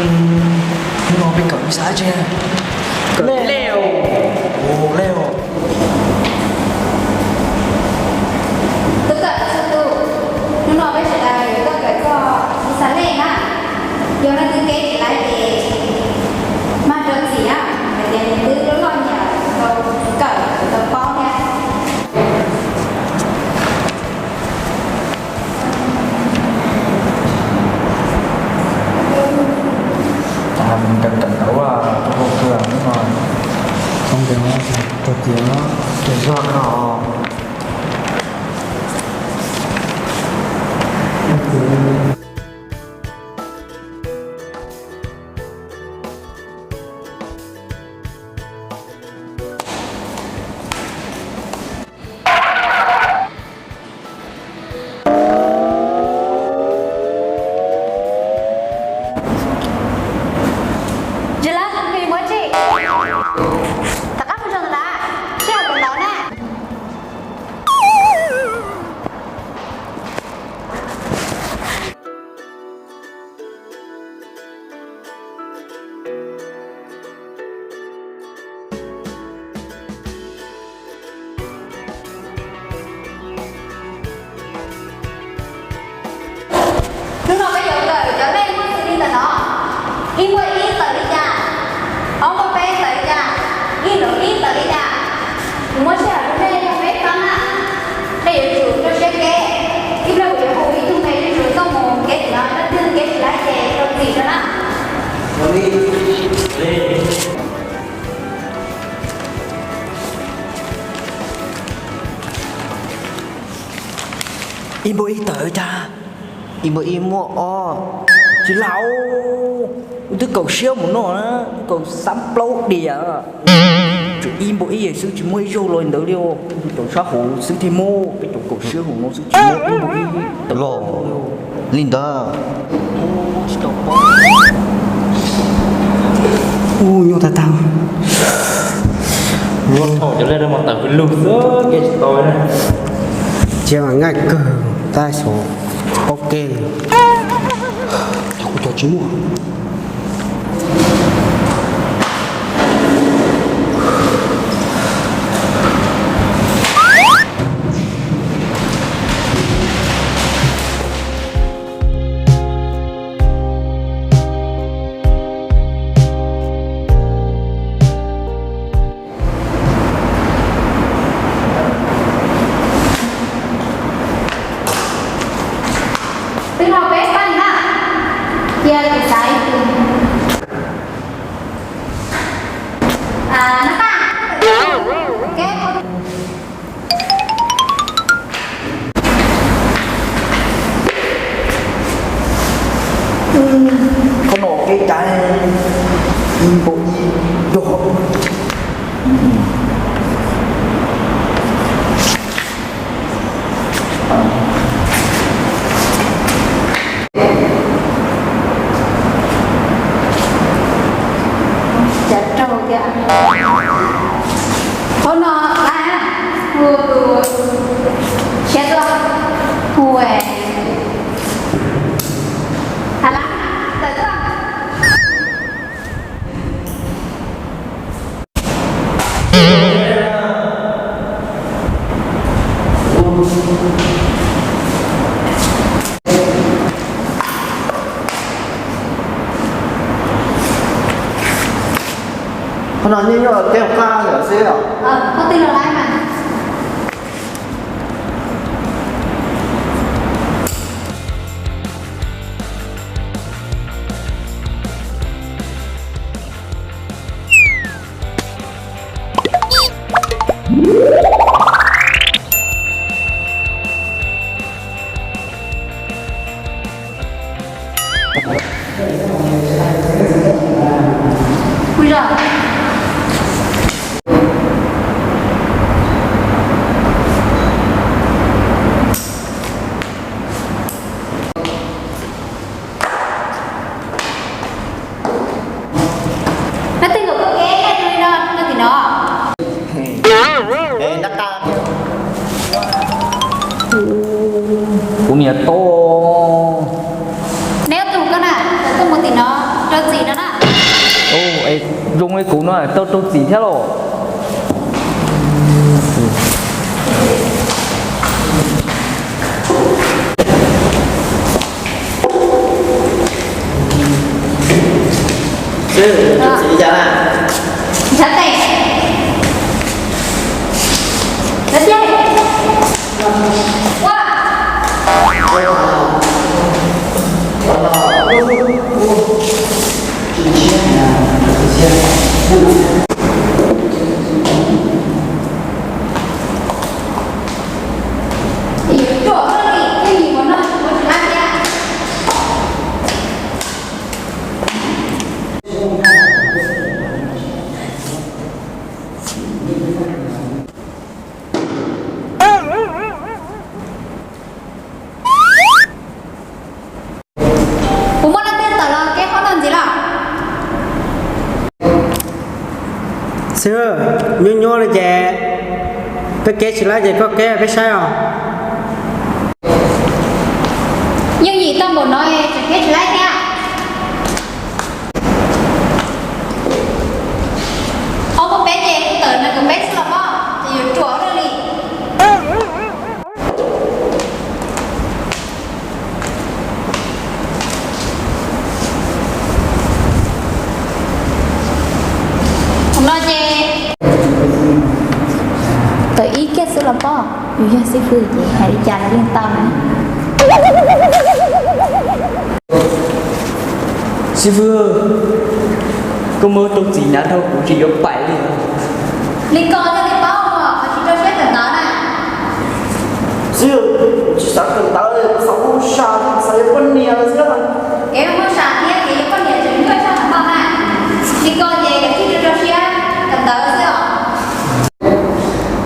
Hnub no peb kawm xav tsi? Kawm lej. Ua lej. Tus kawm txhua tus, hnub no peb sawv daws yuav tuaj kawm txog tus xav lej na. Yog leej twg kev tsis laiv ces mag rau txim na, hais tias nws twb loj loj nyiam tau kawm tau paub thiab. Kawm kawm tau ua tau kawm no. Tau tias, tau tias, tias zog no. Tsis lawv, peb muab tsim. Rov qab mus zoo ntawd, sij hawm tawm ntawd na. Hnub no peb yuav kawm cov lej muaj xws li ntawm no: ib npuaj ib tawm li cas, ob npuaj peb tawm li cas, ib lwm ib tawm li cas. Kuv muab sij hawm rau nej yog peb teev na. Nej yuav tsum rau siab kev, ib pliag kuv yuav hu ib tug me zuj zus tuaj mus kev tim no, leej twg kev tsis laiv ces rau txim rau na. Ib npuaj ib tawm li cas? Ib npuaj ib muaj ob. Tsis lau, wb twb kaum siab mus no na, twb kaum xab plaub diam. Tsuas ib npuaj ib xwb tsis muaj ib zaug los li ntawd li os. Peb cov sab hauv xwb thiaj muaj, peb cov kaum siab hauv no xwb tsis muaj ib npuaj ib tawm los li ntawd. Ub, nyuaj tag tag. Luag thaum cov lej no mas tawm hws lug xwb, kev tsis tau na. Tsiab mas nqaij kawg, tab sis paub kev. Kuv cov tsis muaj. Twb no peb pab na, cia kuv xaiv ib tug. Nab Paj, kev Qhov no kev cai ib npaum ib yog. Qhov no lawm, hu tus tshiab tuaj, hu, ha la, tawm tuaj. Qhov no nyuaj nyuaj kev qab lawm xwb os. Koj twg los laiv mas. Ui zog. Leej twg kom koj kev li no rau tim no? Kuv niam tau. Neb ob tug koj na, tawm tuaj mus tim no rau txim. Zoo li kuv no tau raug txim thiab los? Xib hwb, txim li cas na? Ntshav tes. Ua. Kuv muab leej twg tawm los kev qhov no ntxiv los? Xib hwb, nyuaj nyuaj li ces peb kev tsis laib ces koj kev peb saib os. Yeej yim tau npaum no tseem kev tsis laib thiab. Ob peb ces tawm nees nkaum peb xwb los pob, ces yuav ruam ua luaj li. Thaum no ces tawm ib kiag xwb los pob, yus yog xib fwb ces hais li cas los yeej tau na. Xib fwb, koj muab rau txim hnyav dhau kuv tsis yuav pais li. Li ko thiaj li paub, qhov tsis rau siab kawm ntawv na. Xib hwb, kuv tsis xav kawm ntawv li, kuv xav ua hauj sam thiab kuv xav yuav poj niam lawm xwb. Kev ua hauj sam thiab kev yuav poj niam tseem nyuaj tshaj heev no na. Li ko ces koj thiaj li rau siab kawm ntawv xwb os.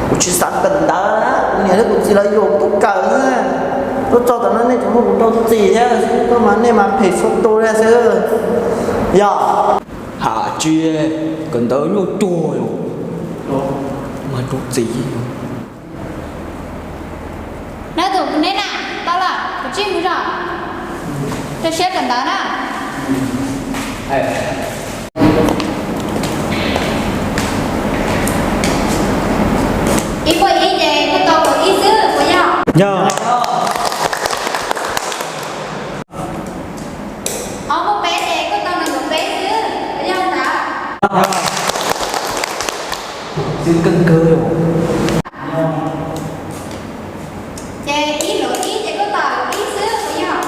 Kuv tsis xav kawm ntawv na, kuv niam thiab kuv txiv lawv yuam kuv tuaj kawm xwb. Tuaj txog tam no nej tseem muab kuv rau txim thiab, koj mas nej mas phem txhua tus li xwb. Yog ham tsis kawm ntawv nyuaj cuag li mas rau txim. Neb tus neb na, tau lawm, kav tsij mus zog, rau siab kawm ntawv na. Ib puas ib ces koj tau kaum ib xwb puas yog? Yog. Ob puas peb ces koj tau nees nkaum peb xwb puas yog ntawd? Xwb kawg kawg. Ces ib lub ib ces koj tau ib xwb puas yog?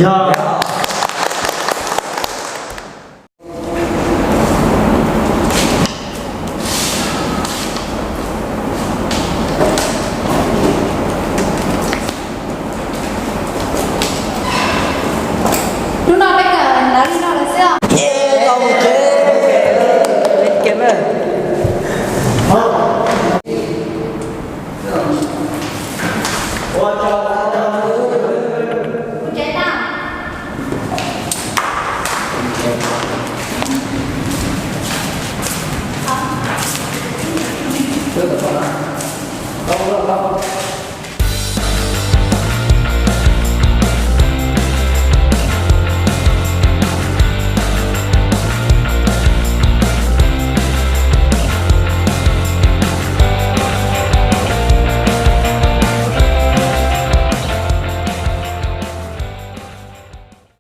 Yog.